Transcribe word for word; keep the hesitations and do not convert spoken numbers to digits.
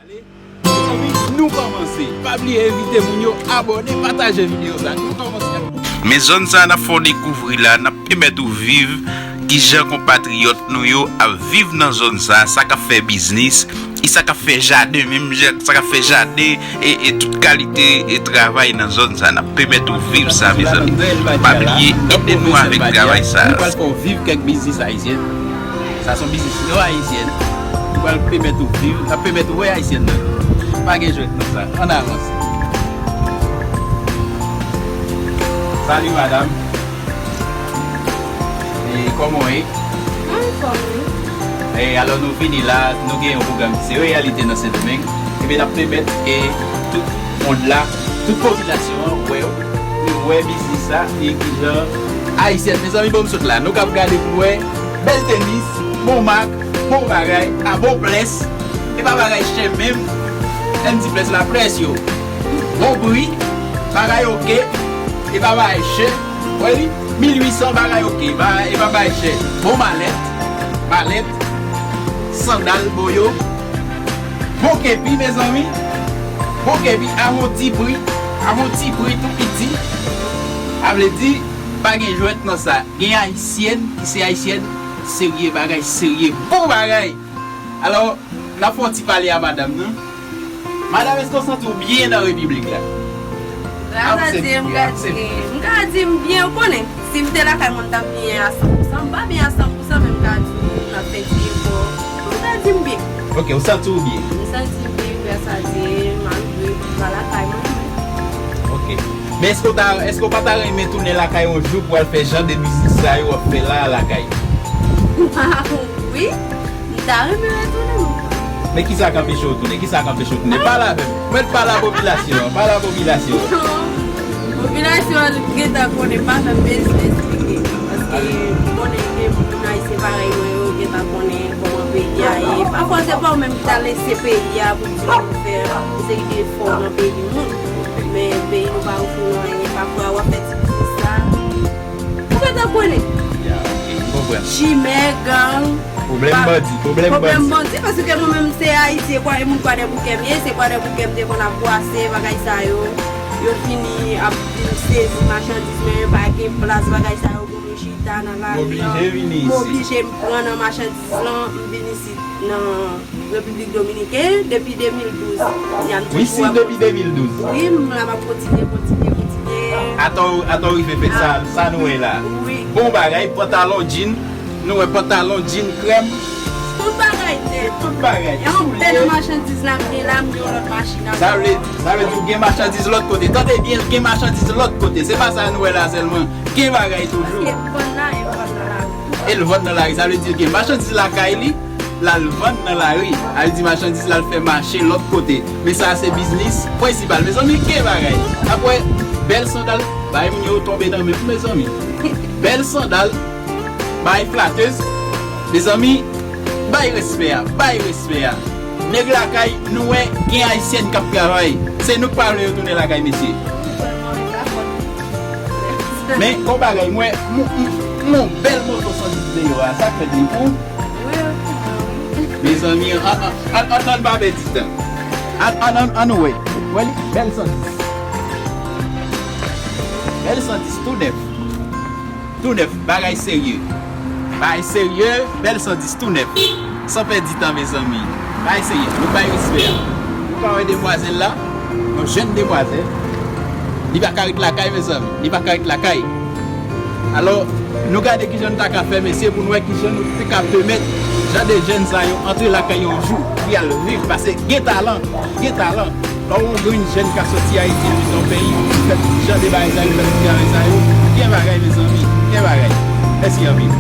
Mezanmi, nou kòmanse. Pa bliye envite moun yo abòne, pataje videyo sa. Nou kòmanse. Men zòn sa n ap fè w dekouvri la, n ap pèmèt ou viv kijan konpatriyòt nou yo ap viv nan zòn sa, sa k ap fè biznis, e sa k ap fè jaden, menm jan sa k ap fè jaden, e, e tout kalite e travay nan zòn sa. N ap pèmèt ou viv sa, mezanmi. Pa bliye, ede nou avèk travay sa. Nou pral fè w viv kèk biznis ayisyen. Sa se yon biznis non ayisyen. Nou pral pèmèt ou viv, n ap pèmèt ou wè ayisyen nan. Pa gen jwèt nan sa. Ann avanse. Salut madame. E kòman w ye? Anfòm wi. E alò nou vini la, nou gen yon pwogram ki se reyalite nan Sendomeng. Ebyen n ap pèmèt e tout mond la, tout popilasyon an wè, wè biznis sa e kijan ayisyen. Mezanmi, bon m sot la, nou k ap gade pou wè bèl tenis, bon mak, bon bagay, a bon près, e pa bagay chè menm, lè m di près la, près yo. Bon pri, bagay oke, e pa bagay chè. Wè li, mil uit san bagay oke, ba, e pa bagay chè. Bon malèt, malèt, sandal, boyo, bon kepi, mezanmi. Bon kepi, a yon ti pri, a yon ti pri tou piti. A vle di, pa gen jwèt nan sa. Gen ayisyèn ki se ayisyèn serye, bagay serye, bon bagay. Alò, n ap fè yon ti pale a madanm nan. Madanm, èske w santi w byen nan repiblik la? Gras a Dye, m ka di, m ka di m byen, ou konnen. Si m te lakay mwen, m t ap byen a san pou san. M pa byen a san pou san, men m ka di w, m ap fè ti efò. M ka di m byen. Ok, ou santi w byen? M santi m byen, gras a Dye, malgre m pa lakay mwen. Ok. Men èske w ta, èske w pa ta renmen tounen lakay yon jou pou al fè jan de biznis sa yo w ap fè la lakay? Wi. M ta renmen retounen, mon frè. Men kisa k anpeche w tounen? Kisa k anpeche w tounen? Pale avè m. Mwen pale a popilasyon an. Pale a popilasyon an. Non. Popilasyon an gentan konnen, pa menm bezwen esplike. Paske m konnen gen moun ayisyen parèy mwen yo gentan konnen kòman peyi a ye. Pafwa se pa ou menm ki ta lese peyi a pou di moun fè yon seri de efò nan peyi moun. Men peyi nou pa ofri nou anyen. Pafwa w ap fè ti biznis sa. Ou gentan konnen. Ya, ok, m konprann. Chimè, gang, pwoblèm bandi, pwoblèm bandi. Pwoblèm bandi, paske mwen menm se Ayiti, e kwa, e moun Kwadèboukè m ye, se Kwadèboukè m te konn ap bwase, bagay sa yo. Yo vini ap vin sezi machandiz, men pa gen plas, bagay sa yo, pou nou chita nan lari an. M oblije vini isi. M oblije m pran nan machandiz lan, m vin isit nan Repiblik Dominiken depi de mil douz. Wi, si, depi de mil douz. Wi, m la m ap kontinye, kontinye, kontinye. Atò, atò rive fè sa, sa nou wè la. Wi. Bon bagay, pantalon djin, nou wè pantalon djin krèm. Tout bagay nèt. Tout bagay. E yon bèl machandiz la, m gen la, m gen yon lòt machin ankò. Sa vle, sa vle di w gen machandiz lòt kote. Tande byen, gen machandiz lòt kote. Se pa sa nou wè la sèlman. Gen bagay toujou. Paske vann la, e vann nan lari. E l vann nan lari, sa vle di l gen machandiz lakay li, l al vann nan lari. Sa vle di machandiz la l fè mache lòt kote. Men sa a se biznis prensipal. Mezanmi, gen bagay. Apre, bèl sandal, bay moun yo tonbe nan men m, mezanmi. Bèl sandal, bay flatez. Mezanmi, bay respè a, bay respè a. Nèg lakay, nou wè gen ayisyèn k ap travay. Se nou k pa vle yo tounen lakay, mesye. Men, yon bagay, mwen, m, m, m, yon bèl moto san dis deyò a, sa k fèt li pou? Mezanmi, an, an, an, an, ann pa pèdi tan. An, an, an, ann wè. Wè li, bèl san dis. Bèl san dis, tou nèf. Tou nèf, bagay serye. Bagay serye, bèl san dis tou nèf. San pèdi tan, mezanmi. Bagay serye, nou bay respè a. Nou ka wè demwazèl la, yon jèn demwazèl. Li pa ka ret lakay, mezanmi. Li pa ka ret lakay. Alò, nou gade kijan nou ta ka fè, mesye, pou nou wè kijan nou te ka pèmèt jan de jèn sa yo antre lakay yon jou, pou y al viv, paske gen talan, gen talan. Lè w yon grenn jèn ka soti Ayiti, vin nan peyi, fè tout jan de bagay sa yo, fè tout travay sa yo, gen bagay, mezanmi, gen bagay. Mèsi anpil.